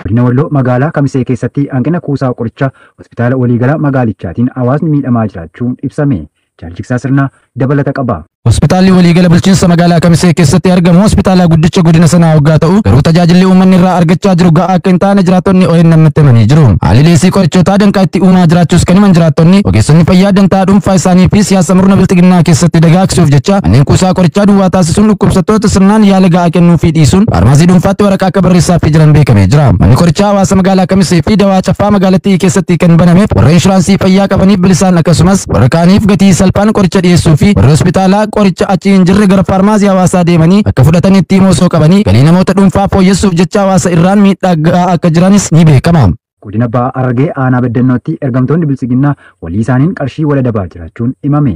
Godina Walloo magaalaa Kamisee keessatti hanqina kuusaa qorichaa hospitaala waliigalaa magaalichaatiin hawaasni miidhamaa jiraachuun ibsame. Jaalchiksaa Sirnaa dabalata qaba. Hospitaalli waliigala bulchiinsa magaalaa Kamisee keessatti argamu hospitaala guddicha godina sanaa waggaa ta'u, garuu tajaajilli uummanni irraa argachaa jiru ga'aa akka hin taane jiraattonni ONM'tti himanii jiru. Haalli dhiyeessii qorichootaa danqaa itti uumaa jiraachuus kan himan jiraattonni, ogeessonni fayyaa dantaa dhuunfaa isaanii fi siyaasa murna bilxiginnaa keessatti dagaagsuuf jecha manneen kuusaa qorichaa duwwaa taasisuun dhukkubsattoota sirnaan yaala ga'aa kennuu fi dhiisuun faarmaasii dhuunfaatti waraqaa akka barreessaa fi jiran beekamee jira. Manni qorichaa hawaasa magaalaa Kamisee fi Dawaa Caffaa magaalattii keessatti kan banameef warra inshuraansii fayyaa qabaniif bilisaan, akkasumas warra kaaniif gatii salphaan qoricha dhiyeessuu fi warra hospitaalaa qoricha achi hin jirre gara faarmaasii hawaasaa deemanii akka fudhatanitti himuu osoo qabanii, galii namoota dhuunfaa fooyyessuuf jecha hawaasa irraan miidhaa ga'aa akka jiranis ni beekama. Godina Baha Harargee aanaa Baddannootti ergamtoonni bilxiginnaa walii isaaniin qarshii wal adabaa jiraachuun himame.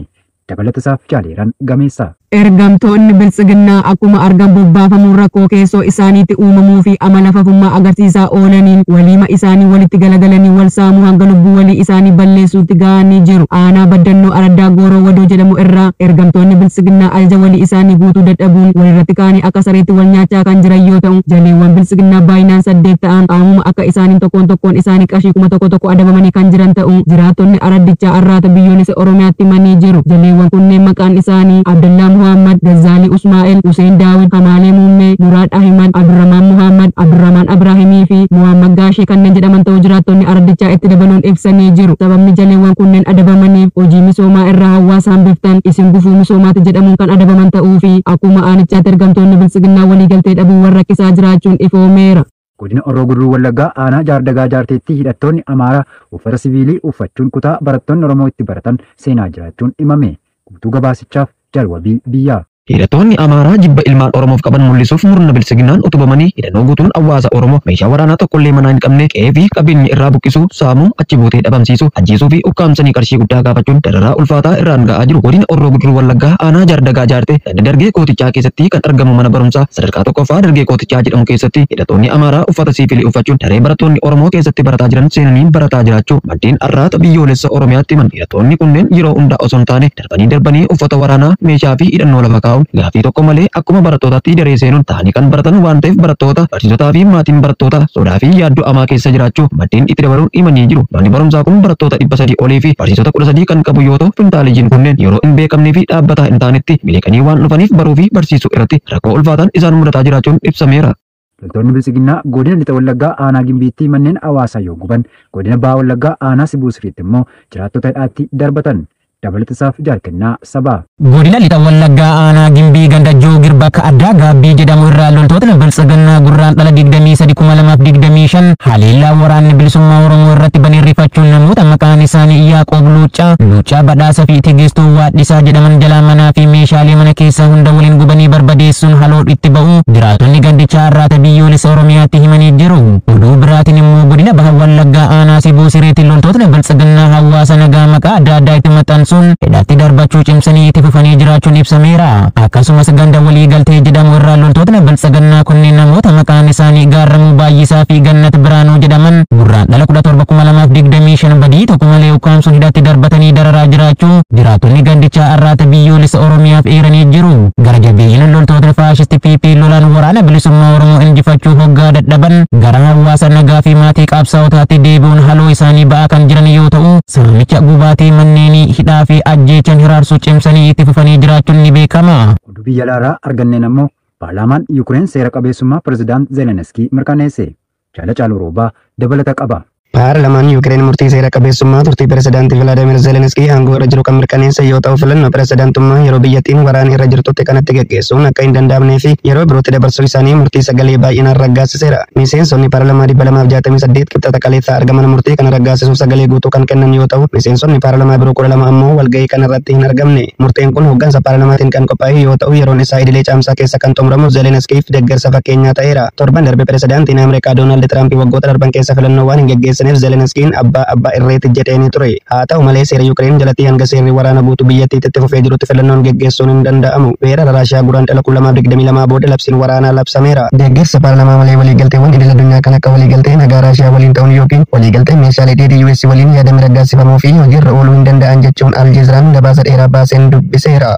Dabalata isaaf Jaaleeraan Gameessa. Ergamtoonni bilxiginnaa akkuma argan bobbaafamuun rakkoo keessoo isaaniitti uumamuu fi amala fafummaa agarsiisaa oolaniin waliima isaanii walitti galagalanii wal saamuu hanga lubbuu walii isaanii balleessuutti ga'anii jiru. Aanaa Baddannoo Araddaa Gooroo Wadoo jedhamu irraa ergamtoonni bilxiginnaa ajaja walii isaanii guutuu dadhabuun walirratti ka'anii akka sareetti wal nyaachaa kan jiran yoo ta'u, jaleewwan bilxiginnaa baay'inaan 8 ta'an qaamuma akka isaaniin tokkoon tokkoon isaanii qarshii 1000 adabamanii kan jiran ta'u jiraattonni araddichaa Arraata Biyyoolessa Oromiyaatti himanii jiru. Jaleewwan kunneen maqaan isaanii Abdallaa Muhammad, Gazzaalii Usmaa'el, Hussein Daawud, Hamaalee Muummee, Muraad Ahimad, Abdurrahmaan Muhammad, Abdurrahmaan Abraahimii fi Muhammad Gaashee kanneen jedhaman ta'uu jiraattonni araddichaa itti dabaluun ibsanii jiru. Sababni jaleewwan kunneen adabamaniif hojii misoomaa irraa hawaasa hambiftan, isin gufuu misoomaati jedhamuun kan adabaman ta'uu fi akkuma aanichaatti ergamtoonni bilxiginnaa waliigaltee dhabuu warra rakkisaa jiraachuun ifoomeera. Godina Horroo Guduruu Wallaggaa aanaa Jaardagaa Jaarteetti hidhattoonni Amaaraa uffata siviilii uffachuun kutaa barattoonni Oromoo itti baratan seenaa jiraachuun himame. Guutuu gabaasichaaf Jalwabii Biyyaa. Hidhattoonni Amaaraa jibba ilmaan Oromoof qaban mul'isuuf murna bilxiginnaan utubamanii hidhannoo guutuun hawaasa Oromoo meeshaa waraanaa tokkollee manaa hin qabne qe'ee fi qabeenya irraa buqqisuu, saamuu, achi buutee dhabamsiisuu, ajjeesuu fi ukkaamsanii qarshii guddaa gaafachuun dararaa ulfaataa irraan ga'aa jiru. Godina Horroo Guduruu Wallaggaa aanaa Jaardagaa Jaartee ganda Dargee Kootichaa keessatti kan argamu mana barumsaa sadarkaa tokkoffaa Dargee Kootichaa jedhamu keessatti hidhattoonni Amaaraa uffata siivilii uffachuun daree barattoonni Oromoo keessatti barataa jiran seenanii barataa jiraachuu maddeen Arraata Biyyoolessa Oromiyaatti himan. Hidhattoonni kunneen yeroo hundaa osoo hin taane darbanii darbanii uffata waraanaa, meeshaa fi hidhannoo lafa kaa'uun gaaffii tokko malee akkuma barattootaatti daree seenuun ta'anii kan baratan waan ta'eef, barattoota, barsiisotaa fi maatiin barattootaa sodaa fi yaaddoo amaa keessa jiraachuu maddeen itti dabaluun himanii jiru. Manni barumsaa kun barattoota 300 olii fi barsiisota 13 kan qabu yoo ta'u, finxaaleeyyiin kunneen yeroo hin beekamnee fi dhaabbataa hin taanetti miliqanii waan dhufaniif baruu fi barsiisuu irratti rakkoo ulfaataan isaan mudataa jiraachuun ibsameera. Loltoonni bilxiginnaa godina Lixa Wallaggaa aanaa Gimbiitti manneen hawaasaa yoo guban, godina Baha Wallaggaa aanaa Sibuu Siriitti immoo jiraattota hidhaatti darbatan. Dabalata isaaf Jaalkennaa Sabaa. Godina Lixa Wallaggaa aanaa Gimbii ganda Joogir bakka addaa Gaabbii jedhamu irraa loltootni bilxiginnaa Gurraandhala 23 2025 haleellaa waraanni bilisummaa Oromoo irratti banee rifachuun namoota maqaan isaanii Yaaqoob Luuccaa, Luuccaa Badhaasaa fi Tigistuu Waadhisaa jedhaman jalaa manaa fi meeshaalee mana keessaa hunda waliin gubanii barbadeessuun haloo itti ba'u jiraattonni gandichaa Arraata Biyyoolessa Oromiyaatti himanii jiru. Oduu biraatiin immoo godina Baha Wallaggaa aanaa Sibuu Sireetti loltootni bilxiginnaa hawaasa nagaa maqaa adda addaa itti maxxansuun hidhaatti darbachuu cimsanii itti fufanii jiraachuun ibsameera. Akkasumas ganda walii galtee jedhamu irraa loltootni bilxiginnaa kunneen namoota maqaan isaanii Gaarramuu Baay'isaa fi Gannat Biraanuu jedhaman Gurraandhala 17 2025 badii tokko malee ukkaamsuun hidhaatti darbatanii dararaa jiraachuu jiraattonni gandichaa Arraata Biyyoolessa Oromiyaaf eeranii jiru. Gara jabeeyyiin loltootni faashisti PP lolaan waraana bilisummaa Oromoo injifachuu hoggaa dadhaban gara hawaasa nagaa fi maatii qabsaa'otaatti deebi'uun haloo isaanii ba'aa kan jiran yoo ta'u, saamicha, gubaatii manneenii, hidhaa fi ajjeechan hiraarsuu cimsanii itti fufanii jiraachuun ni beekama. Oduu biyya alaaraa arganneen ammoo paarlaamaan Yuukireen seera qabeessummaa pirezidaant Zelenskii mirkaneesse. Jaala Caaluu Roobaa dabalata qaba. Paarlaamaan Yuukireen murtii seera qabeessummaa turtii pirezidaantii Vilaadimir Zelenskii aangoo irra jiru kan mirkaneesse yoo ta'u, filannoo pirezidaantummaa yeroo biyyattiin waraana irra jirtutti kanatti geggeessuun akka hin danda'amnee fi yeroo birootti dabarsuu isaanii murtii sagalee baay'inaan raggaasiseera. Miseensonni paarlaamaa 268 Kibxata kaleessaa argaman murtii kana raggaasisuuf sagalee guutuu kan kennan yoo ta'u, miseensonni paarlaamaa biroo 12 ammoo walgahii kana irratti hin argamne. Murteen kun hooggansa paarlaamaatiin kan qophaa'e yoo ta'u, yeroon isaa idilee Caamsaa keessa kan xumuramu Zelenskiif deeggarsa fakkeenyaa ta'eera. Torban darbe pirezidaantiin Ameerikaa Doonaald Tiraamp waggoota darban keessa filannoo waan hin geggeessaniif Zelenskiin abbaa irreetti jedheenii ture. Haa ta'u malee, seera Yuukireen jalatti hanga seerri waraana guutuu biyyattiitti itti fufee jirutti filannoon geggeessuun hin danda'amu. Weerara Raashiyaa Guraandhala 2022 booda labsiin waraanaa labsameera. Deeggarsa paarlaamaa malee waliigalteewwan idil addunyaa kan akka waliigaltee nagaa Raashiyaa waliin ta'uun yookiin waliigaltee meeshaalee dheedhii US waliin yaadame raggaasifamuu fi hojiirra ooluu hin danda'an jechuun Aljeeziraan gabaasa dheeraa baaseen dubbiseera.